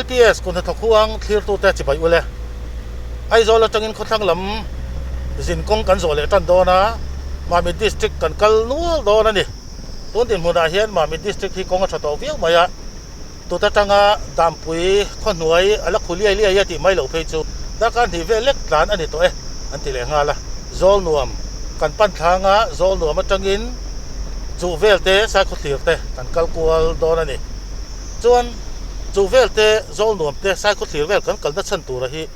LPS kut hnathawk huang thlirtute chibai ule. Aizawl atangin khawthlang lam zin kawng kan zawh leh tan dawn a, Mamit District kan kal nual dawn a ni. Tun dinhmunah hian Mamit District hi kawng a tha tawh viau mai a, tut atanga Dampui khawhnuai a la khu liai liai a tih mai loh phei chu darkar hnih vel lek tlan a ni tawh e an ti leh nghal a. Zawlnuam kan pan thlang a, Zawlnuam atangin chuh vel te Saikhawthlir te kan kal kual dawn a ni. Chuan chu vel te Zawlnuam te Saikhawthlir vel kan kalna chhan tura hi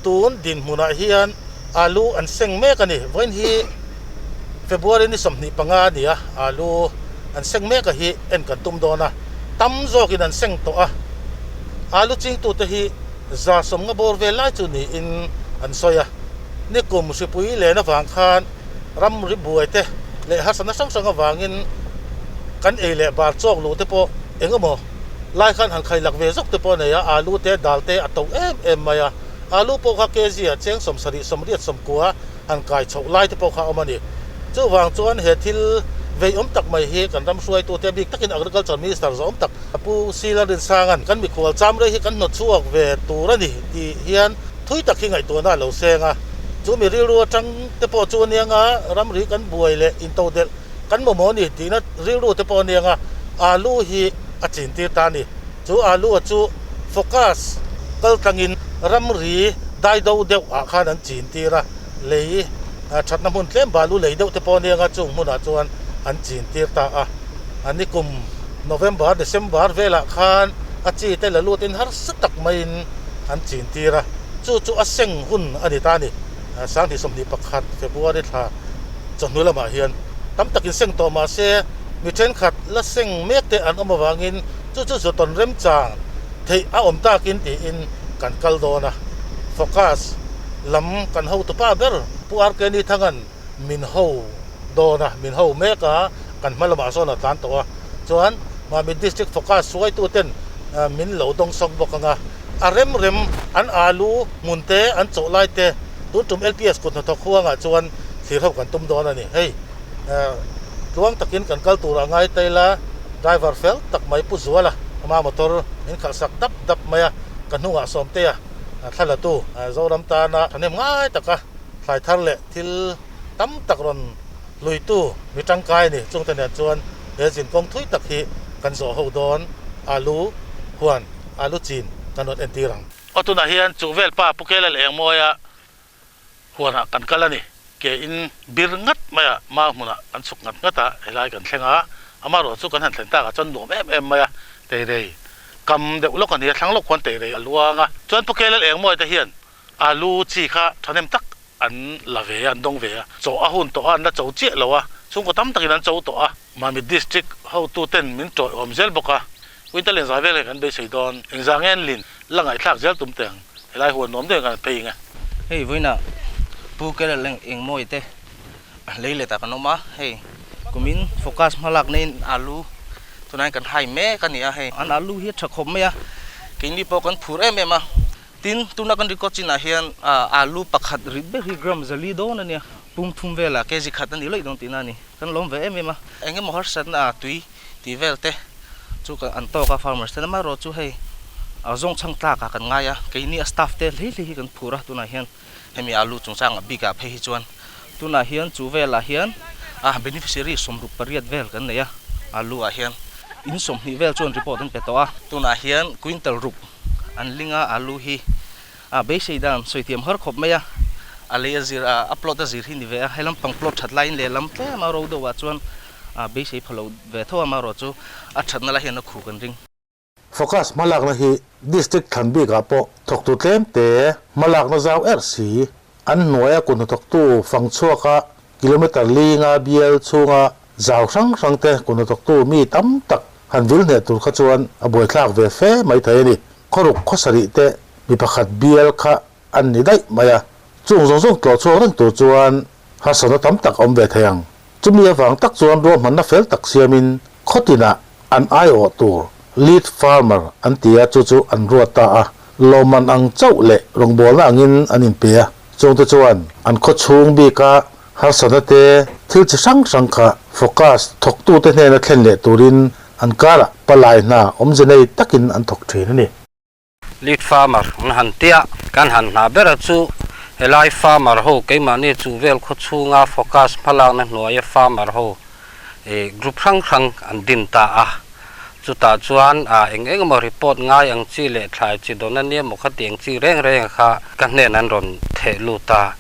tun dinhmunah hian alu an seng mek a ni. Vawiin hi February ni 25 a ni a, alu an seng mek a hi en kan tum dawn a, tam zawkin an seng tawh a. Alu chingtute hi 150 bawr vel lai chu niin an sawi a. Nikum hripui len avang khan ramri buai te leh harsatna hrang hrang avangin kan ei leh bar chawk luh te pawh eng emaw lai khan han khai lak ve zawk te pawh a nei a, alu te dal te a to em em mai a, alu pawh kha kg ah cheng 70 80 90 han kai chhoh lai te pawh kha a awm a ni. Chuvang chuan he thil vei awm tak mai hi kan ram hruaitute bik takin Agriculture Minister zawh awm tak Pu Sila Rinsanga'n kan mikhual cham rei hi kan hnawt chhuak ve tur a ni tih hian thui tak hi ngaihtuahna a lo seng a, chu mi rilru atang te pawh chu a niang a, ramri kan buai leh intodelh kan mamawh a ni tihna rilru te pawh a niang a, alu hi a chin tir ta a ni. Chu alu a chu focus kal tlangin ramri dai do deuh ah khan an chin tir a, lei thatna hmun tlem balu lei deuh te pawh a niang a, chung hmunah chuan an chin tir ta a. A nikum November, December velah khan a chi te la lutin harsa tak maiin an chin tir a, chu chu a seng hun a ni ta a ni. 2021 February thla chawhnu lamah hian tam takin seng tawh mah se mi thenkhat la seng mek te an awm avangin chu chu zawtawn remchang theih a awm takin tiin kan kal dawn a. Focus lam kan hotupa ber Pu RK Nithanga'n min ho dawn a, min ho mek a, kan hma lamah sawn a tlan tawh a, chuan Mamit District Focus hruaituten min lo dawng sawk bawk ang a, a rem rem an alu hmun te an chawh lai te tun tum LPS kut hnathawk huangah chuan thlir ho kan tum dawn a ni. Hei tluang takin kan kal turah ngai ta ila, driver fel tak mai Pu Zuala ama motor min khalh sak dap dap mai a, ka hnungah Sawmtea thla la tu Zoram tana thahnem ngai taka thlai thar leh thil tam tak rawn hluitu mi tangkai a ni. Chungte nen chuan he zinkawng thui tak hi kan zawh ho dawn, alu huan, alu chin kan rawn entir ang. Aw tunah hian chu vel pa Pu Kela leh Engmawia huanah kan kal a ni. Ke in bir ngat mai a, mau hmunah kan chhuk ngat ngat a, helai kan thleng a, amaherawh chu kan han thlen takah chuan nuam em em mai a, teirei kam deuh lawk a ni a, thlang lawk khuan teirei a luang a. Chuan Pu Kela leh Engmawia te hian Alu chi kha thahnem tak an la ve a, an dawng ve a. Chaw a hun tawh a, an la cho chiah lo a, chhungkaw tam takin an cho tawh a. Mamit District hotuten min tawihawm zel bawk a, Quintal engzah vel nge kan beisei dawn, engzah nge an lin, la ngaihthlak zel tum teh ang, helai huan nuam deuhin kan phei eng e. Hei vawiinah Pu Kerel eng engmawi te lei let ah kan awm a, hei kumin focus hmalak neiin alu tunah hian kan hai mek a ni a, hei an alu hi a tha khawp mai a, keini pawh kan phur em em a. Tin, tuna kan record chinah hian alu pakhat rit ber hi gram zali dawn a nia, pum thum velah kg khat a ni lawih dawn tihna a ni. Kan lawm ve em em a. Eng emaw harsatna a tui tih vel te chu an tawk a farmers ten amaherawh chu hei a zawng chhang tlakah kan ngai a, keini a staff te hlei hlei hi kan phur a tunah hian hemi alu chungchangah bikah phei hi chuan tunah hian chu velah hian a beneficiary 68 vel kan nei a alu ah hian in 20 vel chuan report an pe tawh a, tunah hian quintal ruk An ling a, alu hi a beisei dan sawi thiam har khawp mai a, a lei a zir a, a plot a zir hi ni ve a, he lampang plot that laiin lehlam tlem a ro deuh ah chuan a beisei pha lo ve tho a, amaherawh chu a thatna lai hian a khu kan ring. Focus hmalakna hi District thlan bikah pawh thawktu tlemte hmalakna zau erh si, an hnuaia kut hnathawktu fang chhuaka kilometre linga bial chhunga Zau hrang hrang te kut hnathawktu mi tam tak han vil hneh tur kha chuan a buaithlak ve fe mai thei a ni. Khawruk khawsarih te mi pakhat bial kha an ni daih mai a, chung zawng zawng tlawh chhuak reng tur chuan harsatna tam tak a awm ve thei ang. Chumi avang tak chuan ruahmanna fel tak siamin khawtinah an aiawh tur lead farmer an ti a, chu chu an ruat ta a, lawmman ang chauh leh rawngbawlna angin an inpe a, chungte chuan an khawchhung bika Harsatna te, thil chi hrang hrang kha focus thawktute hnena thlen leh turin an karah palai hna awmze nei takin an thawk thin a ni. Lead farmer an han tia, kan han hna bera chu helai farmer ho keimahni chu vel khaw chhunga focus hmalakna hnuaia farmer ho ih group hrang hrang an din ta a. Chutah chuan ah eng eng emaw report ngai ang chi leh thlai chi dawn a nia maw kha tih ang chi reng reng kha ka hnen an rawn theh lut a,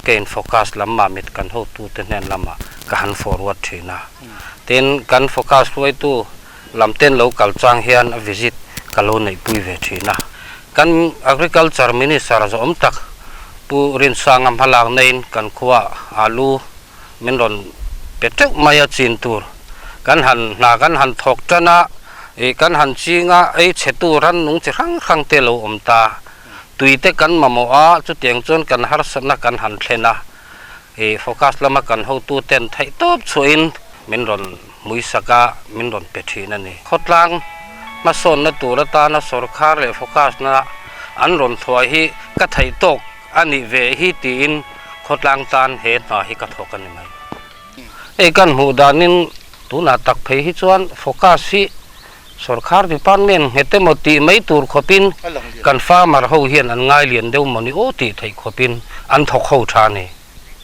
ka in focus lam mah mit kan hotute hnen lamah ka han forward thin a. Tin, kan focus hruaitu lam ten lo kal chang hian a visit ka lo neihpui ve thin a. Kan Agriculture Minister zawhawm tak Pu Rinsanga hmalak neiin kan khua alu min rawn pe teuh mai a chin tur kan han hna kan han thawk tan a, ih kan han ching a, ei chhe tu rannung chi hrang hrang te lo awm ta. Tui te kan mamawh a, chutiang chuan kan harsatna kan han thlen a, ih focus lama kan hotu ten theih tawp chhuahin min rawn hmuisak a, min rawn pe thin a ni. Khawtlang hmasawnna tur atana sawrkhar leh focus na an rawn thuai hi ka theih tawk A nih ve hi tiin khawtlang tan he hna hi ka thawk a ni mai. Hei kan hmuh danin tunah tak phei hi chuan focus hi sorkar department nghet emaw tih mai tur khawpin kan farmer ho hian an ngai lian deuh mawni aw tih theih khawpin an thawk ho tha a ni.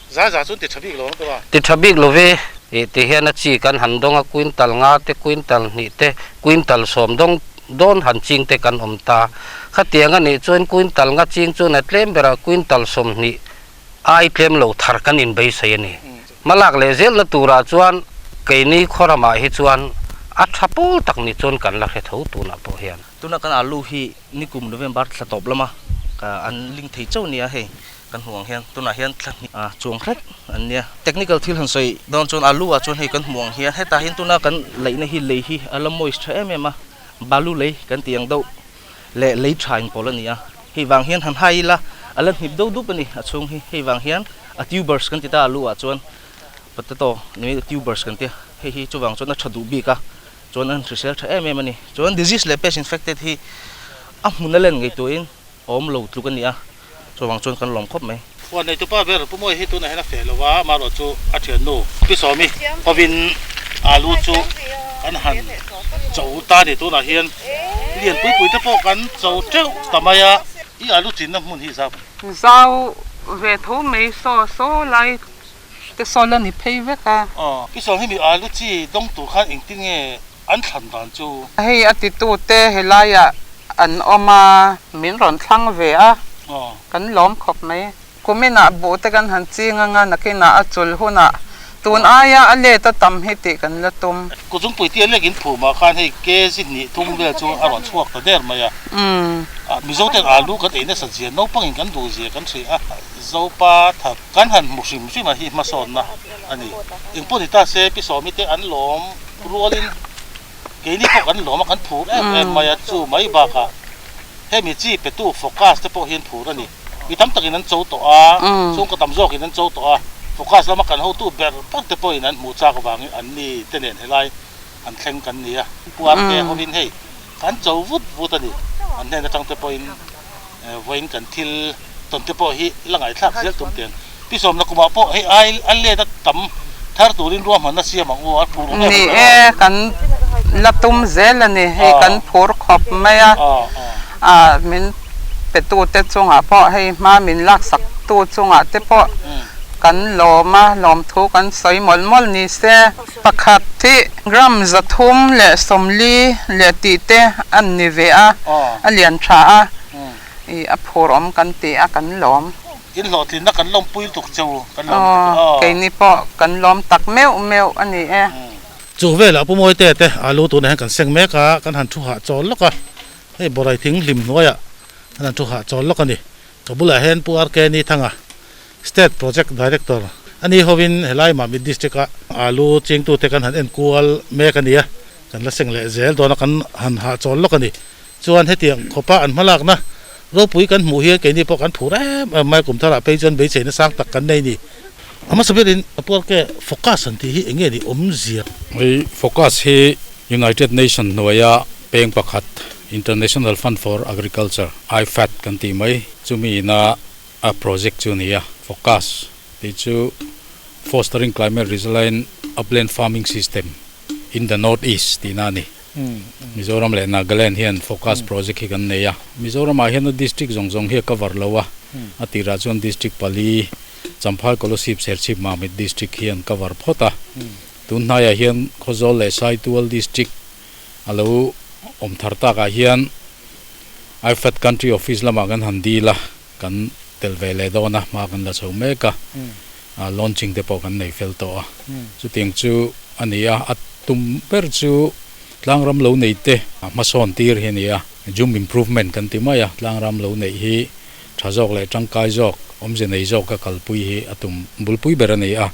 Zai zah chuan ti tha bik lo ang tawh a. Ti tha bik lo ve. Ih ti hian a chi kan han dawng a, quintal nga te, quintal hnih te, quintal sawm dawng dawn han ching te kan awm ta. Khatiang a nih chuan quintal nga ching chuan a tlem berah quintal 20 ai tlem lo thar kan inbeisei a ni. Hmalak leh zelna turah chuan keini khaw ramah hi chuan a tha pawl tak ni chuan kan la hre tho tunah pawh hian. Tuna kan alu hi nikum November thla tawp lama an ling thei chauh nia hei. Kan hmuh ang hian tunah hian thla hnih ah chuang hrek an nia. Technical thil han sawi dawn chuan alu ah chuan hei kan hmuh ang hian hetah hian tuna kan laihna hi lei hi a la moist tha em em a, balu lei kan tih ang deuh leh lei tha inpawl a ni a. Hei vang hian han hai ila a la hnip deuh dup a ni a chhung hi. Hei vang hian a tubers kan ti ta alu ah chuan potato ni tubers kan tia hei hi chuvang chuan a tha duh bik a chuan an hrisel tha em em a ni. Chuan disease leh pest infected hi a hmun a len ngei turin awm lo tluk a ni a. Chuvang chuan kan lawm khawp mai. Huan nei tupa ber Pu Mawi hi tunah hian a feh lo a, amaherawh chu a thiannu Pi Sawmi hovin alu chu kan han cho ta ni. Tunah hian lian pui pui te pawh kan cho teuh ta mai a. I alu chinna hmun hi zau. Zau ve tho mai saw saw lai te saw la ni phei vek a. Aw, Pi Sawm hi mi alu chi dawng tur khan engtin nge an thlan dan chu. Hei a titute helaiah an awm a, min rawn thlang ve a, kan lawm khawp mai. Kuminah buh te kan han ching anga nakinah a chul hunah tun aia a let a tam hi tih kan la tum. Kuzungpui tia lek in phumah khan hei kg hnih thum vel chu a rawn chhuak ta der mai a. Mizo ten alu kan ei nasa zia, naupangin kan duh zia kan hria a, Zopa thak kan han hmu hrim hrim a hi hmasawnna a ni. Engpawh ni ta se Pi Sawmi te an lawm rualin keini pawh kan lawm a, kan phur em em mai a, chu mai bakah hemi chi petu focus te pawh hian phur a ni. Mi tam takin an cho tawh a, chhungkaw tam zawkin an cho tawh a, focus lama kan hotu ber ber te pawhin an hmuh chak avangin an ni te nen helai an thleng kan ni a. Puar te hovin hei kan cho vut vut a ni, an hnen atang te pawhin vawiin kan thil tawn te pawh hi la ngaihthlak zel tum teng. Pi Sawmna kumah pawh hei ai a let a tam thar turin ruahmanna siam ang u a phur awm em Ni e, kan la tum zel a ni. Hei kan phur khawp mai a, ah min petu te chungah pawh hei hma min laksak tu chungah te pawh kan lawm a, lawmthu kan sawi mawlh mawlh ni se. Pakhat hi gram 340 leh tih te an ni ve a, a lian tha a, ih a phur awm kan ti a, kan lawm. In hlawhtlinna kan lawmpui lutuk che u, kan lawm lutuk aw. Keini pawh kan lawm tak meuh meuh a ni e. Chu velah Pu Mawite te alu tunah hian kan seng mek a, kan han thu hahchawl lawk a, hei Borai thing hlim hnuaiah kan han thu hahchawl lawk a ni. Ka bulah hian Pu RK Nithanga, State Project Director a ni hovin helai Mamit District a alu chingtute kan han enkual mek a ni a, kan la seng leh zel dawn a, kan han hahchawl lawk a ni. Chuan hetiang khawpa an hmalakna ropui kan hmuh hian keini pawh kan phur em em mai, kum tharah phei chuan beiseina sang tak kan nei ni. A hmasa berin Pu RK, focus han tih hi eng nge ni awmzia? Hei focus hi United Nation hnuaia peng pakhat International Fund for Agriculture, IFAD, kan tih mai chumi ina a project chu a ni a. Focus tih chu Fostering Climate Resilient Upland Farming System in the North East tihna a ni. Mizoram leh Nagaland hian focus project hi kan nei a. Mizoramah hian a district zawng zawng hi a cover lo a, a tirah chuan district pali Champhai Kolasib Serchhip Mamit district hi an cover phawt a. Tun hnaiah hian Khawzawl leh Saitual district a lo awm thar takah hian IFAD country office lamah kan han dil a, kan tel ve leh dawn a, hma kan la chho mek a, launching te pawh kan nei fel tawh a. Chutiang chu a ni a, a tum ber chu tlangram lo nei te hmasawn tir hi a ni a, jum improvement kan ti mai a, tlangram lo neih hi tha zawk leh tangkai zawk, awmze nei zawka kalpui hi a tum bulpui ber a ni a.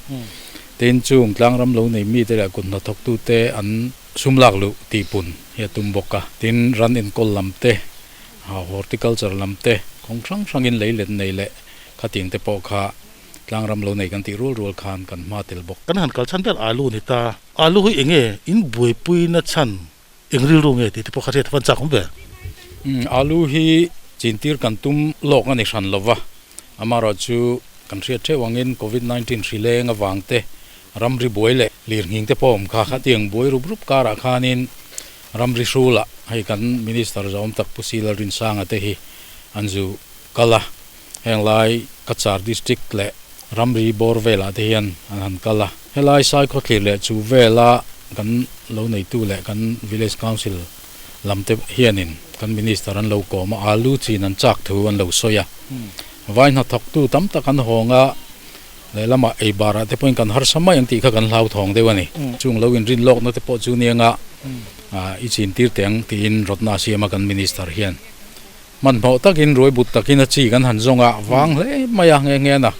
Tin, chung tlangram lo nei mite leh kut hnathawktute an sum lak luh tihpun hi a tum bawk a. Tin, ran enkawl lam te, horticulture lam te, kawng hrang hrangin lei let nei leh khatiang te pawh kha tlangram lo nei kan tih rual rual khan kan hma tel bawk. Kan han kal chhan ber alu ni ta. Alu hi enge in buaipuina chhan Eng rilru nge tih te pawh kha hriat a van chak awm ve. Alu hi chintir kan tum lawk a ni hran lova, amaherawhchu kan hriat theuh angin Covid 19 hri leng avang te, ramri buai leh lirnghing te pawh awm kha khatiang buai rup rup karah khanin ramri hrulah hei kan Minister zawm tak Pu Sila Rinsanga te hi an zu kal a, heng lai Cachar District leh ramri bawr velah te hian an han kal a. Helai Saikhawthlir leh chu vela kan lo neitu leh kan Village Council lam te hianin kan Minister an lo kawm a, alu chin an chak thu an lo sawi a. Vai hnathawktu tam tak an hawng a, lehlamah ei barah te pawhin kan harsa mai ang tih kha kan hlauthawng deuh a ni. Chung lo inrin lawkna te pawh chu nianga i chin tir teh ang tiin rawtna a siam a kan Minister hian. Hmanhmawh takin ruai but takin a chi kan han zawng a, vang hle mai a nghe nghe na.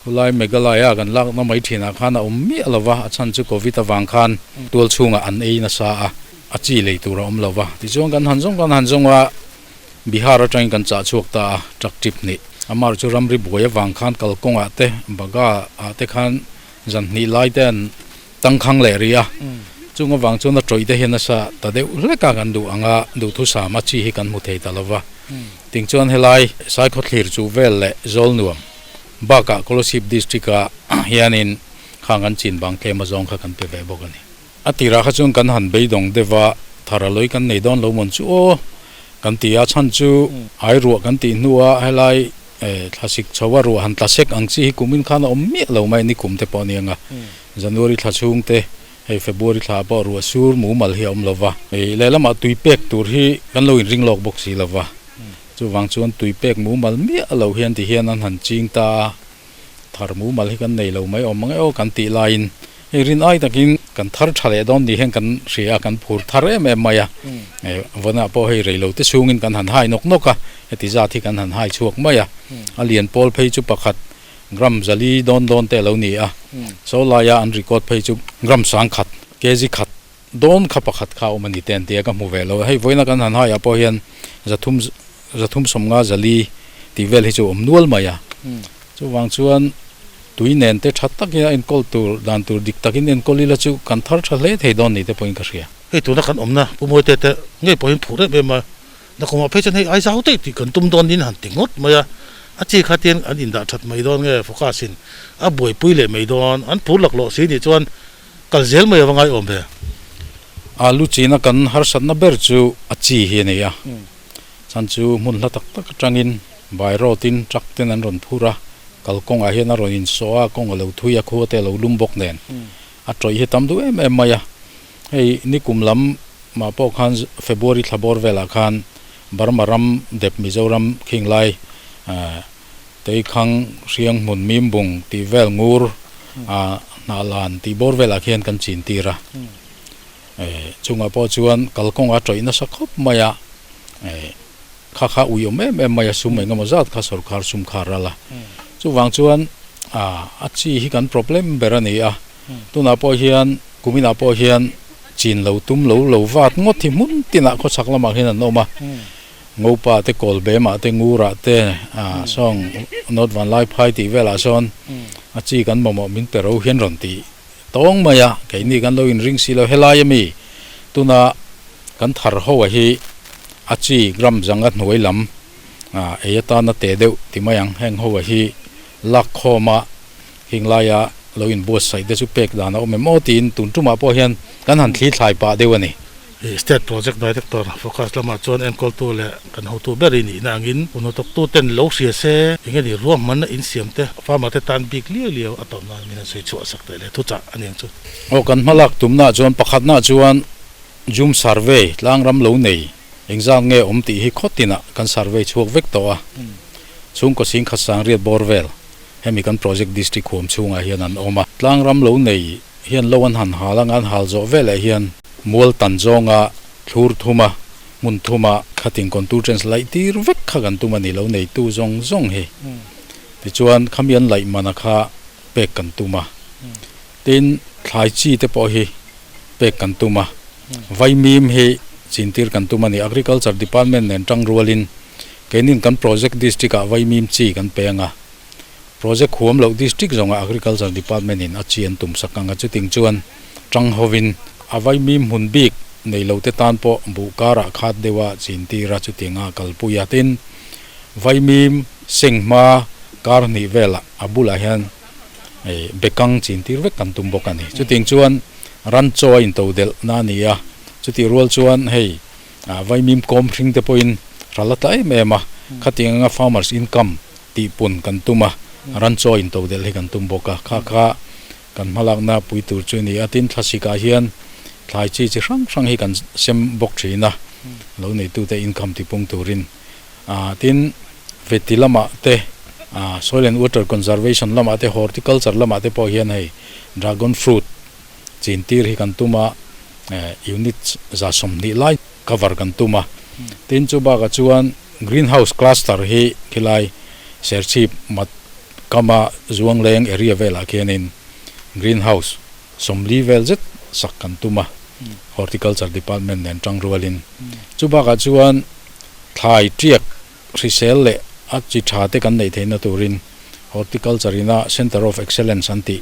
Khulai Meghalaya kan lakna mai thinah khan a awm miah lo va, a chhan chu Covid avang khan tual chhungah an ei nasa a, a chi lei tur a awm lo va. Tichuan kan han zawng kan han zawng a, Bihar atangin kan chah chhuak ta a, truck trip hnih. Amar chu ramri buai avang khan kalkawngah te, Bagha ah te khan zan hnih lai te an tangkhang leh rih a, chung avang chuan a tawih te hian nasa ta deuh hlek a kan duh ang a, duhthusam a chi hi kan hmu thei ta lo va. Ting chuan helai Saikhawthlir chu vel leh Zawlnuam bakah Kolasib District ah hianin khang an chin bang tlem azawng kha kan pe ve bawk a ni. A tirah kha chuan kan han beidawng deuh a, thar a lawi kan nei dawn lo mawn chu aw kan ti a, chhan chu ai ruah kan tih hnuah helai Thlasik chho a ruah han tla sek ang chi hi kumin khan a awm miah lo mai ni kum te pawh a ni ang a, January thla chhung te hei February thla ah pawh ruah sur mumal hi a awm lo va, hei lehlamah tui pek tur hi kan lo inring lawk bawk si lo va, chuvang chuan tui pek mumal miah lo hian ti hian an han ching ta a, thar mumal hi kan nei lo mai awm ang e aw kan tih laiin hei rin ai takin kan thar tha leh dawn ni hian kan hria a, kan phur thar em em mai a, vawnah pawh hei rei lo te chhungin kan han hai nawk nawk a, heti zat hi kan han hai chhuak mai a, a lian pawl phei chu pakhat gram zali dawn dawn te a lo ni a, saw laia an record phei chu gram sangkhat kg khat dawn kha pakhat kha a awm a ni te an ti a, ka hmu ve lo a, hei vawiina kan han haiah pawh hian zathum zathum sawmnga zali tih vel hi chu a awm nual mai a, chuvang chuan tui nen te tha takin a enkawl tur dan tur dik takin enkawl ila chu kan thar tha hle thei dawn ni te pawhin ka hria. Hei tuna kan awmna Pu Mawite te ngei pawhin phur em em a, Nakumah phei chuan hei ai zau daih tih kan tum dawn niin han ti ngawt mai a, a chi kha tian an indah that mai dawn nge focus in a buaipui leh mai dawn, an phur laklawh si nih chuan Kal zel mai ava ngaiawm ve. Alu china kan harsatna ber chu a chi hi a ni a, chhan chu hmun hla tak tak atangin by road in truck ten an rawn phur a, kalkawngah hian a rawn insawh a, kawng a lo thui a, khua te a lo lum bawk nen a tawih hi tam duh em em mai a. Hei nikum lam mah pawh khan February thla bawr velah khan Burma ram dep Mizoram khing lai Teikhang, Hrianghmun, Mimbung tih vel ngur a hnahlan tih bawr velah khian kan chin tir a. Chungah pawh chuan kalkawng a tawih nasa khawp mai a, kha kha ui awm em em mai a, sum engemaw zat kha sawrkar sum kha a ral a. Chuvang chuan a chi hi kan problem ber a ni a, tunah pawh hian kuminah pawh hian chin lo tum lo lo vat ngawt hi hmun tinah khawchhak lamah hian an awm a. Ngopa te Kawlbemah te Ngurah te sawng North Vanlaiphai tih velah sawn a chi kan mamawh min pe ro hian rawn ti tawng mai a, keini kan lo inring si lo helai ami tuna kan thar ho a hi a chi gram zanga hnuai lam ei atana te deuh ti mai ang heng ho a hi lak khawm a heng laia lo inbuatsaih te chu pek dan a awm em aw tiin tun tumah pawh hian kan han thli thlai pah deuh a ni. State Project Director Focus lamah chuan enkawltu leh kan hotu ber i nihna angin hnathawktu ten lo hria se eng nge ruahmanna insiam te farmer te tan bik liau liau a tawp nan min han sawi chhuah sak teh le thuchah a ni ang chu. Aw kan hmalak tumna chuan pakhatna chuan Jum survey tlangram lo nei engzat nge awm tih hi khawtinah kan survey chhuak vek tawh a, chhungkaw singkhat sangriat bawr vel hemi kan project district huam chhungah hian an awm a. Tlangram lo nei hian lo an han hal anga an hal zawh veleh hian mual tan zawnga thlur thuma hmun thuma khatin contour trench laih tir vek kha kan tum a ni lo neitu zawng zawng hi. Tichuan khami an laih mana kha pek kan tum a. Tin thlai chi te pawh hi pek kan tum a, vaimim hi chintir kan tum a ni. Agriculture Department nen tang rualin keinin kan project district ah vaimim chi kan peng a, project huam loh district zawngah Agriculture Department in a chi an tum sak ang a, chuting chuan tang hovin a vaimim hmun bik nei lo te tan pawh buh karah khat deuha chintir a chutinga kalpui a. Tin, vaimim seng hma kar hnih velah a bulah hian Bekang chin tir vek kan tum bawk a ni. Chutiang chuan ran chaw a into delh na a ni a, chutih rual chuan hei vaimim kawm hring te pawhin ral a tla em em a, khatiang anga farmers income tih pun kan tum a, ran chaw a into delh hi kan tum bawk a, kha kha kan hmalakna pui tur chu a ni a. Tin, thlasik ah hian thlai chi chi hrang hrang hi kan sem bawk thin a, lo neitute income tipung turin. Tin, veti lamah te, soil and water conservation lamah te, horticulture lamah te pawh hian hei dragon fruit chin tir hi kan tum a, unit 120 lai cover kan tum a. Tin, chu bakah chuan greenhouse cluster hi khilai Serchhip mat kama Zuangleng area velah khianin greenhouse 40 vel zet sak kan tum a, horticulture department nen tangrualin. Chu bakah chuan Thlai tiak hrisel leh a chi tha te kan neih theihna turin Horticulture ina Centre of Excellence an tih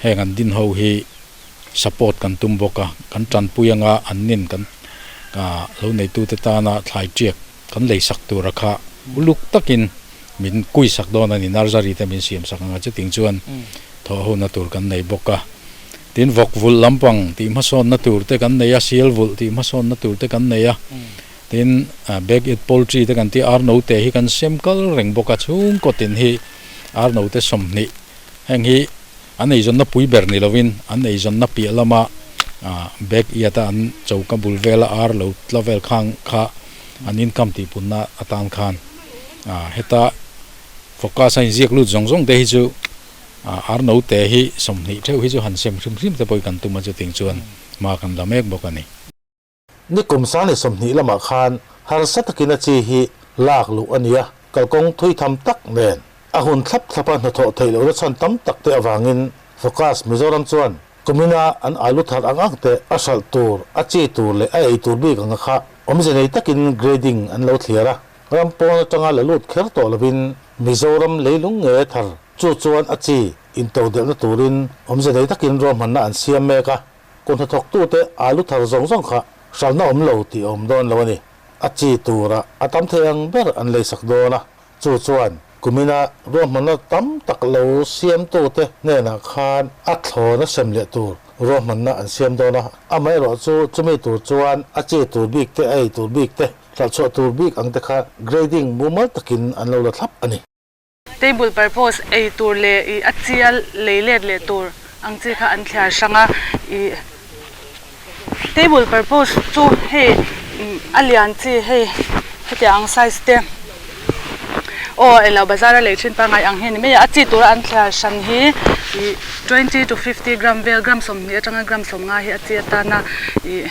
heng an din ho hi support kan tum bawk a, kan tanpui anga an nin kan lo neitute tana thlai tiak kan lei sak tura kha uluk takin min kui sak dawn a ni, nursery te min siam sak anga chuting chuan thawh hona tur kan nei bawk a. Tin vawk vulh lampang tih hmasawnna tur te kan nei a, sial vulh tih hmasawnna tur te kan nei a. Tin, bag it poultry te kan tih ar note hi kan sem kal reng bawk a, chhungkaw tin hi ar note 20 heng hi an eizawnna pui ber ni lovin an eizawnna piah lama bag iat a an choka bul vela ar lo tla vel khang kha an income tih punna atan khan heta focus a inziak lut zawng zawng te hi chu ar note hi 20 theuh hi chu han sem hrim hrim te pawh hi kan tum a chuting chuan hma kan la mek bawk a ni. Nikum sang leh 20 lamah khan harsa takin a chi hi lak luh a ni a, kalkawng thui tham tak nen a hun thlap thlapa hnathawh theih lohna chhan tam tak te avangin Focus Mizoram chuan kumina an alu thar ang ang te a hralh tur, a chi tur leh a ei tur bik anga kha awmze nei takin grading an lo thliar a, ram pawn atanga la lut kher tawh lovin Mizoram leilung nge thar chu chuan a chi intodelhna turin awmze nei takin ruahmanna an siam mek a. Kut hnathawktute alu thar zawng zawng kha hralhna awm lo tih a awm dawn lo a ni. A chi tura a tam thei ang ber an leisak dawn a, chu chuan kumina ruahmanna tam tak lo siamtute hnenah khan a thlawna sem leh tur ruahmanna an siam dawn a. Amaherawh chu chumi tur chuan a chi tur bik te, a ei tur bik te, hralhchhuah tur bik ang te kha grading mumal takin an lo la thlap a ni. Table purpose ei tur leh ih a chial lei let leh tur ang chi kha an thliar hrang a, ih table purpose chu hei a lian chi hei hetiang ang size te aw eng lo bazar a lei thin pangngai ang hi a ni mai a, a chi tura an thliar hran hi ih twenty to fifty gram vel gram 20 atanga gram 50 hi a chi atana ih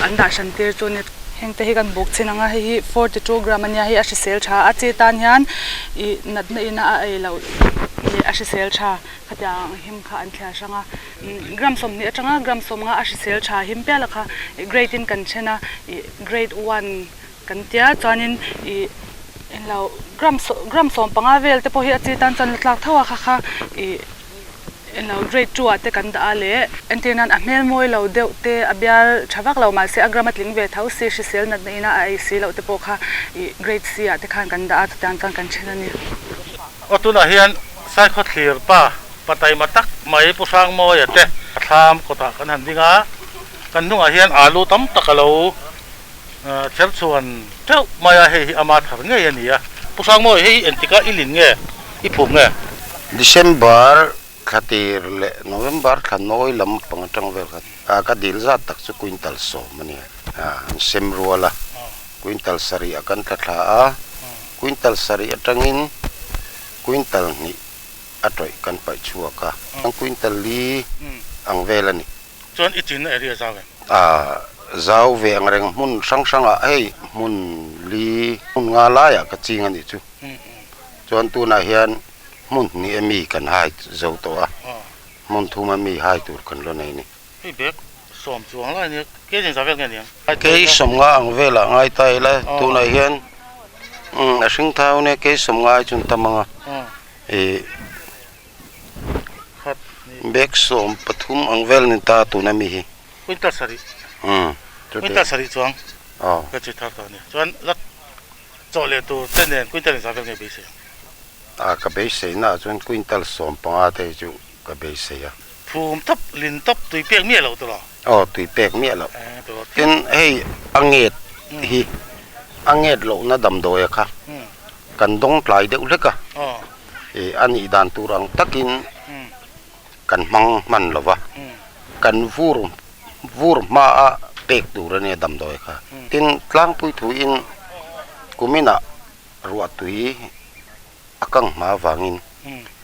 an dah hran tir chu a ni. Heng te hi kan buk chhin ang a, hei hi 42 gram a nia, hei a hrisel tha a, chi tan hian ih natna ina a ei loh leh a hrisel tha khatiang him kha an thliar hrang a, gram 20 atanga gram 50 a hrisel tha him pial a kha ih grade in kan then a, ih grade one kan tia chuanin ih englo gram gram 15 vel te pawh hi a chi tan chuan la tlak tho a kha kha ih. Englo grade two ah te kan dah a leh entir nan a hmel mawi lo deuh te a bial tha vak lo mahse a gram a tling ve tho si hrisel natna ina a ei si loh te pawh kha ih grade C ah te khan kan dah a chutiang chuan kan then a ni. Aw tunah hian Saikhaw thlir pa pa taima tak mai Pu Hrangmawia te a thlam kawtah kan han ding a. Kan hnungah hian alu tam tak a lo kher chhuan teuh mai a, hei hi ama thar ngei a ni a. Pu Hrangmawi, hei hi engtikah i lin nge, i phum nge? December thla tir leh November thla nawi lam pang atang vel kha ka dil zat tak chu quintal sawm a ni a, an sem rual a, quintal sarih a kan tla thla a, quintal sarih atangin quintal hnih a tawih kan paih chhuak a, quintal li ang vel a ni. Chuan i chinna area zau em? A zau ve ang reng hmun hrang hrangah hei hmun li hmun nga laiah ka ching a nih chu. Chuan tunah hian hmun hnih a mi kan hai zo tawh a, hmun thum a mi hai tur kan la nei a ni. Hei bag sawm chuang lai a nia, kei zin zah vel nge niang? Kei sawm nga ang velah ngai ta ila tunah hian a hring thau nia kei sawm nga ai chuan tam ang a. Ih. Bag 13 ang vel ni ta tuna mi hi. Quintal sarih. Umm. Quintal sarih chuang. Aw. Ka chi thar tawh a ni. Chuan la chawh leh tur te nen quintal in zah vel nge beisei ang? A ka beisei na ah chuan quintal 15 te hi chu ka beisei a. Phum tawp, lin tawp, tui pek miah loh tawh lo? Aw, tui pek miah loh. Tin hei a nget hi, a nget lohna damdawi a kha kan dawng tlai deuh hlek a. Aw. Ih a nih dan tur ang takin kan hmang hman lo va, kan vur vur hmaa pek tur a nia damdawi kha. Tin, tlangpui thuin kuminah ruahtui a kang hma avangin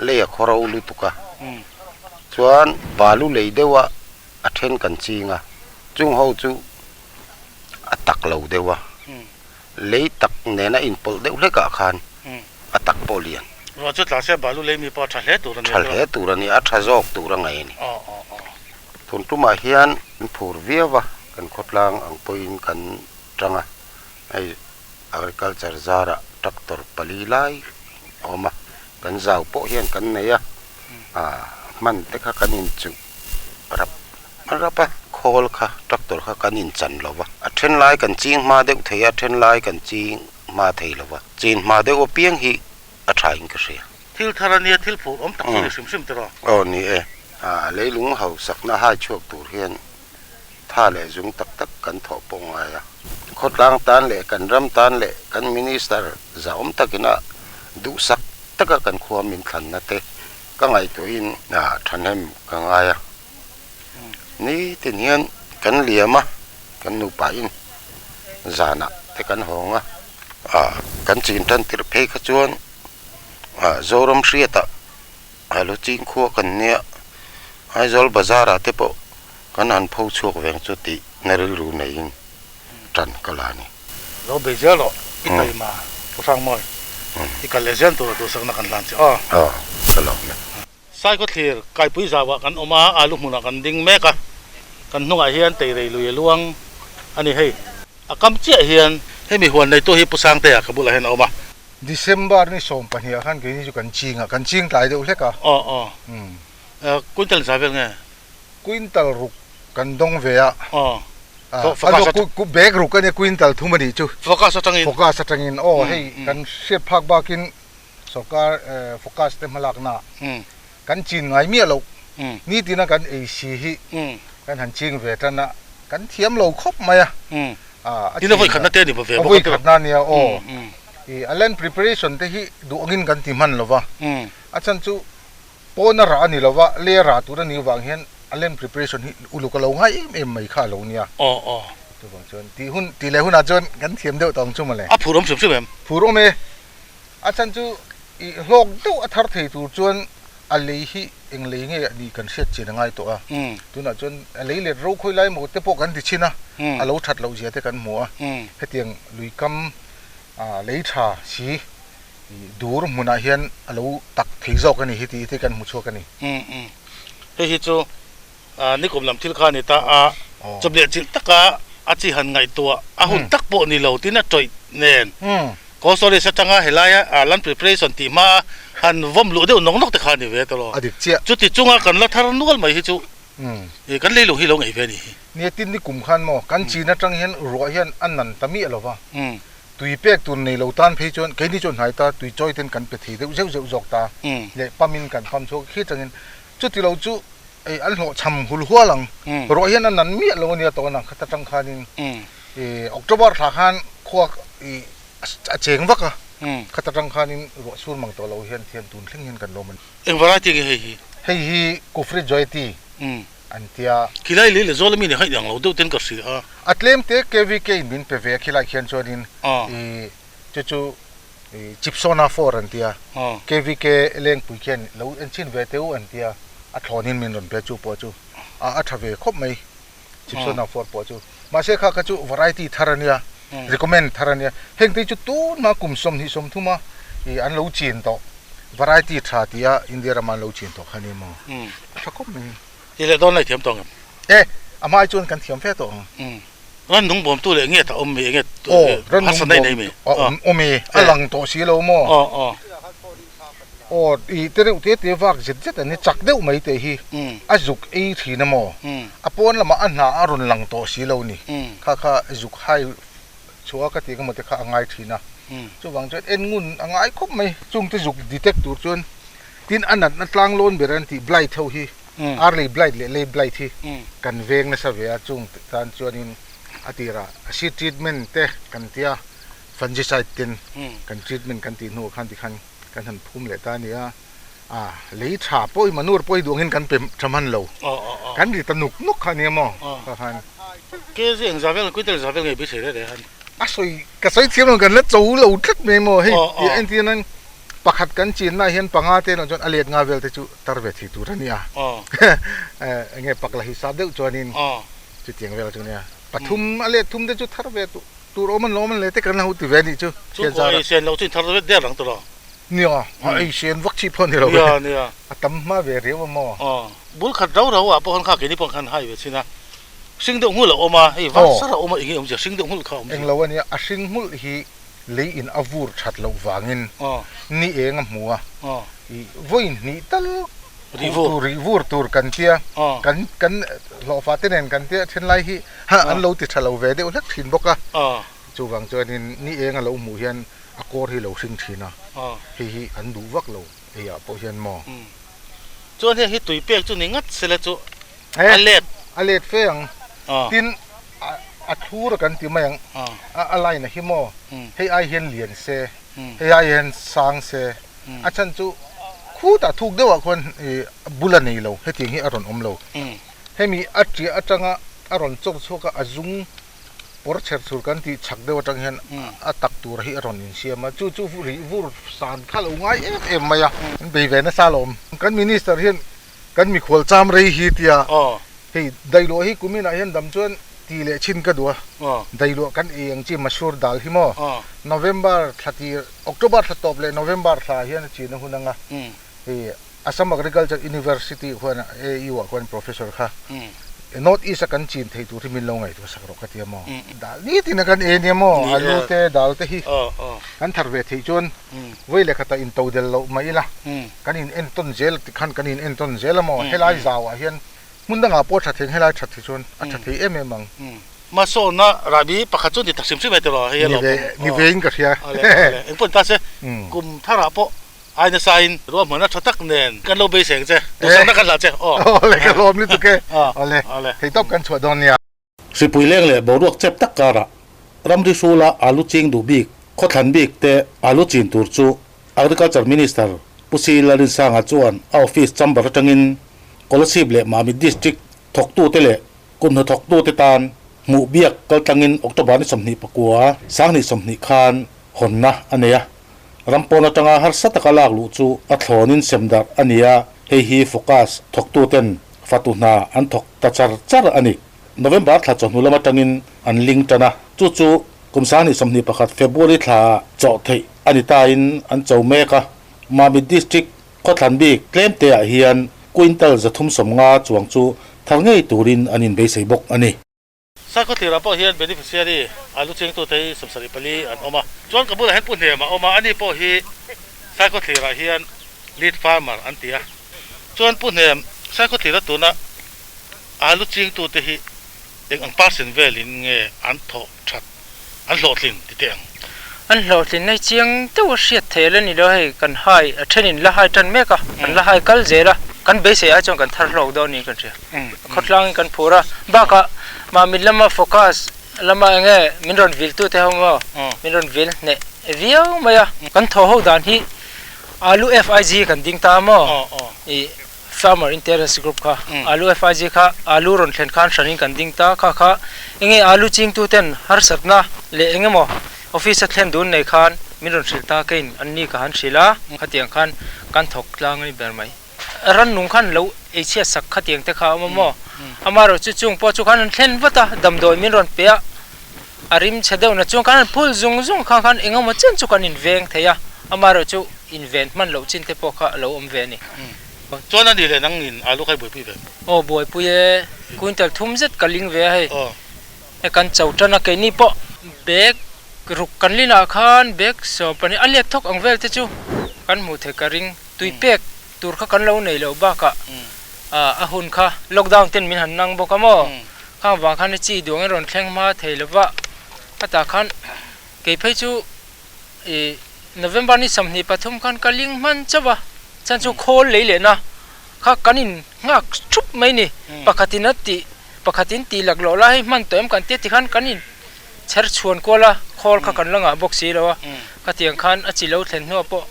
lei a khaw ro lutuk a, chuan balu lei deuha a then kan ching a, chung ho chu a tak lo deuh a. Lei tak nena inpawlh deuh hlekah khan a tak pawh lian. Ruah chu tla se balu lei mi pawh a tha hle tur a ni. Tha hle tur a ni, a tha zawk tur a ngaih a ni. Tun tumah hian kan phur viau a, kan khawtlang ang pawhin kan tang a, hei agriculture zarah tractor pali lai a awm a, kan zau pawh hian kan nei a, hman te kha kan inchuh rap rap a, khawl kha tractor kha kan inchan lo va, a then lai kan ching hma deuh thei a, a then lai kan ching hma thei lo va, chin hma deuh apiang hi a tha in ka hria. Thil thar a nia, thil phur awm tak chu ni hrim hrim tiraw? Aw ni e, a leilung hausakna hai chhuak tur hian tha leh zung tak tak kan thawh pawh ngai a, khawtlang tan leh kan ram tan leh kan minister zahawm takina duhsak taka kan khua min thlanna te ka ngaihtuahin thahnem ka ngai a. Nitin hian kan liam a, kan nupa in zanah te kan hawng a, ah kan chin tan tirh phei kha chuan ah Zoram hriatah a lu ching khua kan nia, Aizawl bazar ah te pawh kan han pho chhuak veng chu tih na rilru neiin tan ka la a ni. Lo bei zel rawh, i taima Pu Hrangmawi, i kal leh zel tura duhsakna kan hlan che aw. Aw, ka lawm e. Saikhawthlir kaipui zauah kan awm a, alu hmunah kan ding mek a, kan hnungah hian teirei lui a luang a ni hei. A kam chiah hian hemi huan neitu hi Pu Sangtea ka bulah hian a awm a. December ni 12 ah khan keini chu kan ching a, kan ching tlai deuh hlek a. Aw aw. Quintal za vel nge? Quintal ruk kan dawng ve a. Aw. A bag ruk a nia quintal thum a nih chu. Focus atangin. Focus atangin aw hei kan hriat phak bakin Sorkar focus te hmalakna kan chin ngai miah loh. Nitina kan ei si hi kan han ching ve tan a, kan thiam lo khawp mai a. A chin a te ni ve bawk a. Vawikhatna nia aw. I a land preparation te hi duh angin kan ti hman lo va. A chhan chu pawna rah a ni lo va, lei a rah tur a nih avang hian a land preparation hi uluk a lo ngai em em mai kha a lo nia. Chuvang chuan tih hun tih leh hunah chuan kan thiam deuh tawh ang chu mawle. A phur awm hrim hrim em? Phur awm e. A chhan chu i hlawk deuh a thar thei tur chuan a lei hi eng lei nge a nih kan hriat chian a ngai tawh a. Tunah chuan a lei let ro khawi lai maw te pawh kan ti chhin a, a lo that loh zia te kan hmu a. Hetiang luikam lei tha si dur hmunah hian a lo tak thei zawk a ni hi tih te kan hmu chhuak a ni. Hei hi chu nikum lam thil kha a ni ta a, chawpleh chilh taka a chi han ngaihtuah a hun tak pawh ni lo tin a tawih nen. Cold storage atanga helaia land preparation tih hmaa han vawm luh deuh nawk nawk te kha a ni ve tawh lo. A dik chiah. Chuti chunga kan la thar nual mai hi chu kan leilung hi lo ngaih ve a ni hi. Nia tin ni kum khan maw kan chin atang hian ruah hian a nan ta miah lo va, tui pek tur nei lo tan phei chuan keini chuan hnai ta tui chawi ten kan pe thei deuh zeuh zeuh zawk ta leh pump in kan pump chhuak khi atangin chuti lo chu. Ei an hlawhchham hul hual ang. Ruah hian a nan miah lo a nia tawh a, khata tang khanin i October thla khan khua i a cheng vak a, khata tang khanin ruah sur mang tawh lo hian thian tun thleng hian kan lawm a ni. Eng variety nge hei hi? Hei hi Kufri Joyeti an tia. Khilai lei leh zawl ami nih haih ang lo deuh ten ka hria a. A tlem te KVK in min pe ve a khilai khian chuanin i chu chu i Chipsona 4 an tia. KVK lengpui khian lo en chhin ve teh u an tia. A thlawnin min rawn pe chu pawh chu a a tha ve khawp mai Chipsona 4 pawh chu. Mahse kha kha chu variety thar a nia, recommend thar a nia. Heng te chu tun hma kum 20 30 a i an lo chin tawh variety tha tia India rama an lo chin tawh kha a ni maw? A tha khawp mai. Ti leh dawn lai thiam tawh ang em? E, a hmai chuan kan thiam fe tawh ang. Ran nung bawmtu leh nge ta awm mi enge hasa nei nei mi? Aw, awm e, a lang tawh si lo maw? Aw, aw. Aw, i te reuh te te vak zet zet an ni, chak deuh mai teh hi a zuk ei thin a maw? A pawn lamah a hna a rawn lang tawh si lo ni. Kha kha zuk hai chhuah ka tih emaw te kha a ngai thin a. Chuvang chuan en ngun a ngai khawp mai, chungte zuk detect tur chuan tin a natna tlang lawn ber an tih blight ho hi Early blight leh late blight hi kan veng nasa ve a, chung tan chuanin a tirah seed treatment te kan tia, fungicide ten kan treatment kan tih hnuah khan tikhan kan han phum leh ta a ni a, a lei tha pawh hi manure pawh hi duh angin kan pe tha hman lo, kan ri ta nuk nuk kha a nia maw kha khan. Kg engzah vel quintal engzah vel nge beisei reh reh han. A sawi ka sawi thiam lo kan la cho lo tlat mai maw hei tih entir nan Pakhat kan chinna hian panga te erawh chuan a let nga vel te chu tar ve thei tur a ni a. Enge pak la hisap deuh chuanin chutiang vel chu a nia. Pathum a let thum te chu thar ve tur awm an lo awm an le te kan lo ti ve a nih chu. Chu pawh ei sen loh chu in thar ve der ang tawh lo. Nia, a ei sen vak chih pawh a ni lo ve. Nia, A tam hma ve riau a maw? Bul khat rau rau ah pawh khan kha keini pawh khan hai ve chin a. Hring deuh nghulh a awm a, hei var sar a awm a, enge awmzia hring deuh nghulh kha a awm zia. Englo a nia, a hring nghulh hi lei in a vur that loh vangin ni eng a hmu a, i vawi hnih tal khuh tur rih vur tur kan tia, kan kan hlawhfa te nen kan tia then lai hi an lo ti tha lo ve deuh hlek thin bawk a, chuvang chuanin ni eng a lo hmuh hian a kawr hi lo hring thin a, hei hi an duh vak lo eiah pawh hian maw. Chuan heng hi tui pek chu ni ngat sela chu a let. A let fe ang. Tin, a thlur a kan ti mai ang. A line a hi maw? Hei ai hian lian se, hei ai hian sang se. A chhan chu khutah thuk deuhah khuan bul a nei lo, hetiang hi a rawn awm lo. Hemi a ṭiah aṭanga a rawn chawr chhuak a, a zung pawr chher chhur kan tih chhak deuh aṭang hian a tak tur hi a rawn insiam a, chu chu rih vur san kha lo ngai em em mai a. An bei ve nasa alawm. Kan minister hian Kan mikhual cham rei hi tia hei dailuah hi kuminah hian dam chuan ti leh chhin ka duh a, dailuah kan ei ang chi Masur dal hi maw November thla tir October thla tawp leh November thla hian a chin a hun ang a, hei Assam Agriculture University khuan AAU ah khuan Professor kha North East a kan chin thei tur hi min lo ngaihtuah sak rawh ka tia maw dal nitin a kan ei ania maw alu te dal te hi kan thar ve theih chuan Vawi leh khatah in to del loh mai ila, kan in entawn zel ti khan kan in entawn zel a maw? Helai zauah hian hmun dangah pawh a tha thei ang, helai that hi chuan a tha thei em em ang. Hmasawnna rahbi pakhat chu ni tak hrim hrim e tiraw hei a lo awm. Ni ve in ka hria. Ale ale engpawh ni ta se kum tharah pawh ai nasa in ruahmanna tha tak nen kan lo beisei ang che, duhsakna kan hlah che aw. Awle ka lawm lutuk e, awle theitawp kan chhuah dawn nia. Hripui leng leh boruak chep tak karah ramri hrula alu ching duh bik, khawthlan bik te alu chin tur chu Agriculture Minister Pu Si Lalrinsanga chuan a office chamber atangin Kolasib leh Mamit District thawktute leh kum hnathawktute tan hmuh biak kaltlangin October ni 29, 2020 khan hawnna a nei a. Ram pawn atanga harsa taka lak luh chu a thlawnin sem darh a ni a, hei hi Focus thawktuten fatu hna an thawk ta char char a ni. November thla chawhnu lam atangin an ling tan a, chu chu kum 2021 February thla chawh theih a ni tain an cho mek a. Mamit District khawthlan bik tlem te ah hian quintal 350 chuang chu thar ngei turin an inbeisei bawk a ni. Saikhaw pawh hian beneficiary alu chengtute hi 74 an awm a, chuan ka bulah hian Pu Hnem a awm a, ani pawh hi Saikhaw thlirah hian lead farmer an ti a. Chuan Pu Hnem, Saikhaw thlira tuna Alu chingtute hi eng ang percent velin nge an thawh that, an hlawhtlin ti teh ang? An hlawhtlin hi chiang deuh a hriat theih a la ni lo, hei kan hai, a thenin la hai tan mek a, kan la hai kal zel a. Kan beisei ai chuan kan thar hlawk dawn niin kan hria. Khawtlangin kan phur a, bakah Mamit lama focus lama eng nge min rawn vil tute ho maw min rawn vil hneh viau mai a. Kan thaw ho dan hi Alu FIG kan ding ta maw i Farmer Interest Group kha Alu FIG kha Alu rawn thlen khan hranin kan ding ta kha kha eng nge Alu chingtuten harsatna leh eng emaw Office a thlen dun nei khan min rawn hrilh ta keiin an ni ka han hrilh a, khatiang khan kan thawk tlang a ni ber mai. Rannung khan lo eichhiat sak khatiang te kha a awm a maw? Amaherawh chu chung pawh chu khan an thlen vat a, damdawi min rawn pe a, a rim chhe deuh na chuan khan an phul zung zung kha khan eng emaw chen chu kan inveng thei a, amaherawh chu inven hman loh chin te pawh kha a lo awm ve a ni. Chuan a ni leh nang in alu kha i buaipui ve? Aw buaipui e, quintal thum zet ka ling ve a hei. He kan cho tan a, keini pawh bag ruk kan linah khan bag 12 a let thawk ang vel te chu kan hmuh theih ka ring. Tui pek tur kha kan lo nei loh bakah a hun kha lockdown ten min han nang bawk a maw? Khang vang khan chi duangin rawn thleng hma thei lo va, khatah khan kei phei chu ih November ni 23 khan ka ling hman chauh a, chhan chu khawl lei lehna kha kan in nghak thup mai ni, pakhatin a tih. Pakhatin tih laklawh lai hei hman tawh em kan tia tikhan kan in chher chhuan kual a, khawl kha kan la ngah bawk si lo a, khatiang khan a chi lo thlen hnuah pawh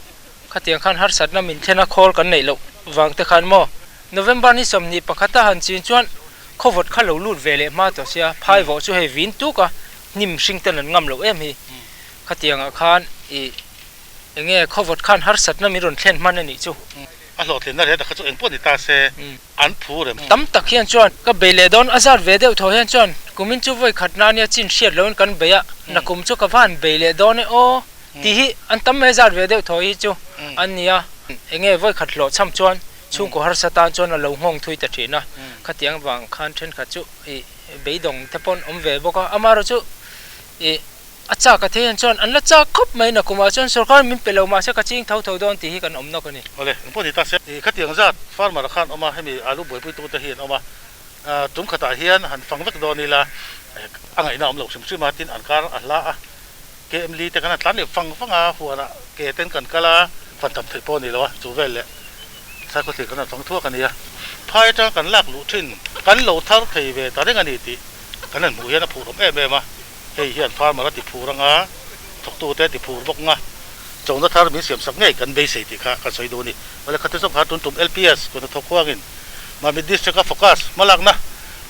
khatiang khan harsatna min thlen a khawl kan neih loh vang te khan maw November ni 21 a han chin chuan khawvawt kha lo lut ve leh hma tawh sia, phai vawh chu hei vin tuk a, hnim hring ten an ngam loh em hi, khatiangah khan ih enge khawvawt khan harsatna min rawn thlen hman a nih chu. A hlawhtlinna reh tak kha chu engpawh ni ta se an phu rem. Tam tak hian chuan ka bei leh dawn a zat ve deuh thaw hian chuan kumin chu vawi khat na nia chin hriat loin kan bei a, na kum chu ka va han bei leh dawn e aw tih hi an tam mai a zat ve deuh thaw hi chu an ni a. Enge vawi khat hlawh chham chuan chhungkaw harsa tan chuan a lo nghawng thui ta thin a, khatiang vang khan thenkhat chu ih beidawng te pawn awm ve bawk a, amaherawh chu ih A chak a thei an chuan an la chak khawp mai nakumah chuan sorkar min pe lo mahse ka ching tho tho dawn tih hi kan awm nawk a ni. Awle, eng pawh ni ta se. I khatiang zat farmer khan awm a, hemi alu buaipui te hi an awm a, tum khatah hian han fang vek dawn ila a ngaihna awm lo hrim hrim a, tin an kar a hla a, KM li te khan an tlan leh fang fang a, huanah ke ten kan kal a, fan tam theih pawh a ni lo a, chu vel leh Saikhaw kan han fang thuak a ni a, phai atanga kan lak luh thin kan lo thar thei ve ta reng a ni tih kan han hmuh hian a phuh rawm em em a. Hei hian farmer a ti phur anga, thawktute a ti phur bawk anga, chona thar min siamsak ngei kan beisei tih kha kan sawi duh a ni. Awle khati zawng kha tun tum LPS kawhna thawk huangin Mamit District a focus hmalakna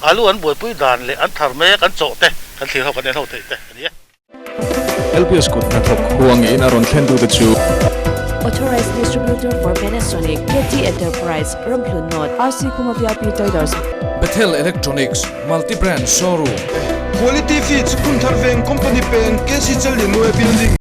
alu an buaipui dan leh an thar mek an chawh te kan thlir ho kan en ho theih te a ni e. LPS kut hnathawk huangin a rawn thlen tute chu. Authorized Distributor for Panasonic, KT Enterprise, Ramhlun North, RC Khuma VIP Traders. Bethel Electronics, Multi Brand Showroom. Quality Feeds, Phunthar Veng Company Peng, KC Challianue Building.